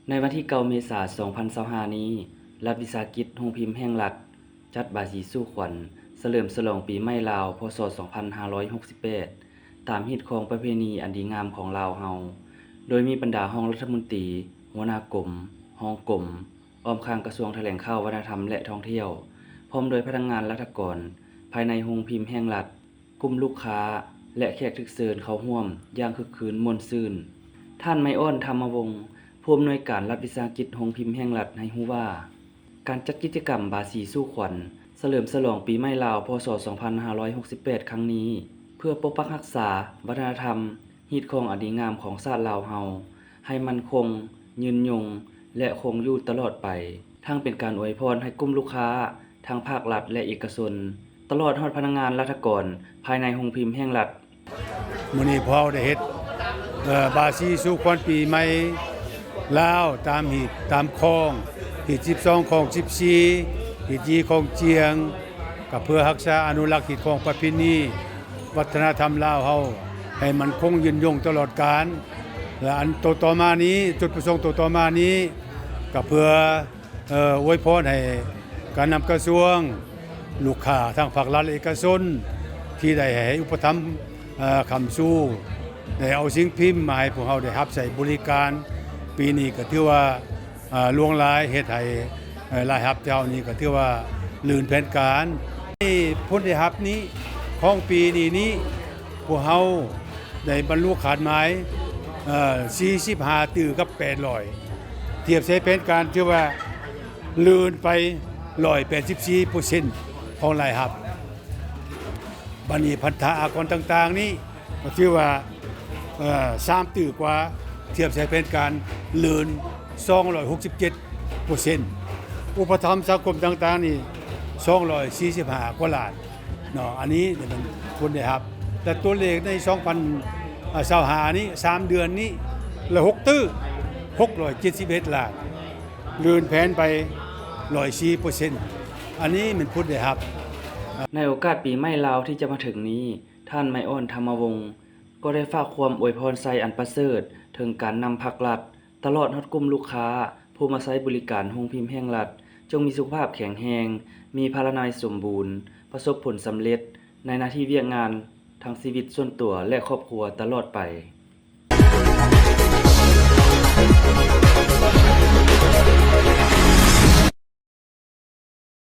ໃນວັນທີເກົ້າ ເມສາ ສອງພັນຊາວຫ້ານີ້, ລັດວິສາຫະກິດໂຮງພິມແຫ່ງລັດ ຈັດບາສີສູ່ຂວັນສະເຫຼີມສະຫຼອງປີໃໝ່ລາວ ພ.ສ. ສອງພັນຫ້າຮ້ອຍຫົກສິບແປດ ຕາມຮີດຄອງປະເພນີອັນດີງາມຂອງລາວເຮົາ, ໂດຍມີບັນດາຮອງລັດຖະມົນຕີ, ຫົວໜ້າກົມ, ຮອງກົມ, ອ້ອມຂ້າງກະຊວງຖະແຫຼງຂ່າວ, ວັດທະນະທຳ ແລະ ທ່ອງທ່ຽວ, ພ້ອມດ້ວຍພະນັກງານລັດຖະກອນພາຍໃນໂຮງພິມແຫ່ງລັດ, ກຸ່ມລູກຄ້າ ແລະ ແຂກຖືກເຊີນເຂົ້າຮ່ວມຢ່າງຄຶກຄື້ນມ່ວນຊື່ນ. ທ່ານ ໄມອອນ ທຳມະວົງ, ຜູ້ອຳນວຍການລັດວິສາຫະກິດໂຮງພິມແຫ່ງລັດ ໃຫ້ຮູ້ວ່າ, ການຈັດກິດຈະກຳບາສີສູ່ຂວັນສະເຫຼີມສະຫຼອງປີໃໝ່ລາວ ພ.ສ. ສອງພັນຫ້າຮ້ອຍຫົກສິບແປດ ຄັ້ງນີ້ ເພື່ອປົກປັກຮັກສາວັດທະນະທຳ, ຮີດຄອງອັນດີງາມຂອງຊາດລາວເຮົາ ໃຫ້ໝັ້ນຄົງ, ຍືນຍົງ ແລະ ຄົງຢູ່ຕະຫຼອດໄປ, ທັງເປັນການອວຍພອນໃຫ້ກຸ່ມລູກຄ້າ ທັງພາກລັດ ແລະ ເອກະຊົນ, ຕະຫຼອດຮອດພະນັກງານລັດຖະກອນພາຍໃນໂຮງພິມແຫ່ງລັດ. ມື້ນີ້ພວກເຮົາໄດ້ເຮັດ ເອີ ບາສີສູ່ຂວັນປີໃໝ່ລາວ ຕາມຮີດ ຕາມຄອງ, ຮີດສິບສອງ ຄອງສິບສີ່, ຮີດຍີ່ ຄອງຈຽງ, ກໍເພື່ອຮັກສາອະນຸລັກຮີດຄອງປະເພນີວັດທະນະທຳລາວເຮົາ ໃຫ້ໝັ້ນຄົງຍືນຍົງຕະຫຼອດການ. ແລະ ອັນໂຕຕໍ່ມານີ້, ຈຸດປະສົງໂຕຕໍ່ມານີ້ ກໍເພື່ອ ເອີ ອວຍພອນໃຫ້ການນຳກະຊວງ, ລູກຄ້າທັງພາກລັດ ແລະ ເອກະຊົນ ທີ່ໄດ້ໃຫ້ອຸປະຖຳ ເອີ ຄ້ຳຊູ, ໄດ້ເອົາສິ່ງພິມມາໃຫ້ພວກເຮົາໄດ້ຮັບໃຊ້ບໍລິການ. ປີນີ້ກໍຖືວ່າ ເອີ ຫຼວງຫຼາຍ, ເຮັດໃຫ້ ເອີ ລາຍຮັບເຈົ້ານີ້ກໍຖືວ່າລື່ນແຜນການ. ຜົນໄດ້ຮັບນີ້ ຂອງປີນີ້ນີ້ ພວກເຮົາໄດ້ບັນລຸຄາດໝາຍ ເອີ ສີ່ສິບຫ້າຕື້ກັບແປດຮ້ອຍ, ທຽບໃສ່ແຜນການຖືວ່າລື່ນໄປຮ້ອຍແປດສິບສີ່ເປີເຊັນຂອງລາຍຮັບ. ບັດນີ້ພັນທະອາກອນຕ່າງໆນີ້ ກໍຖືວ່າ ເອີ ສາມຕື້ກວ່າ, ທຽບໃສ່ແຜນການລື່ນສອງຮ້ອຍຫົກສິບເຈັດເປີເຊັນ, ອຸປະຖຳສັງຄົມຕ່າງໆນີ້ ສອງຮ້ອຍສີ່ສິບຫ້າກວ່າລ້ານເນາະ. ອັນນີ້ເປັນຜົນໄດ້ຮັບ ແລະ ຕົວເລກໃນສອງພັນຊາວຫ້ານີ້ ສາມເດືອນນີ້ ລະຫົກຕື້ ຫົກຮ້ອຍເຈັດສິບເອັດລ້ານ, ລື່ນແຜນໄປຮ້ອຍສີ່ເປີເຊັນ. ອັນນີ້ແມ່ນຜົນໄດ້ຮັບ. ໃນໂອກາດປີໃໝ່ລາວທີ່ຈະມາເຖິງນີ້, ທ່ານ ໄມອອນ ທຳມະວົງ ກໍໄດ້ຝາກຄວາມອວຍພອນໄຊອັນປະເສີດເຖິງການນຳພັກລັດ, ຕະຫຼອດຮອດກຸ່ມລູກຄ້າ ຜູ້ມາໃຊ້ບໍລິການໂຮງພິມແຫ່ງລັດ ຈົ່ງມີສຸຂະພາບແຂງແຮງ, ມີພະລານາໄມສົມບູນ, ປະສົບຜົນສຳເລັດໃນໜ້າທີ່ວຽກງານ ທັງຊີວິດສ່ວນຕົວ ແລະ ຄອບຄົວຕະຫຼອດໄປ.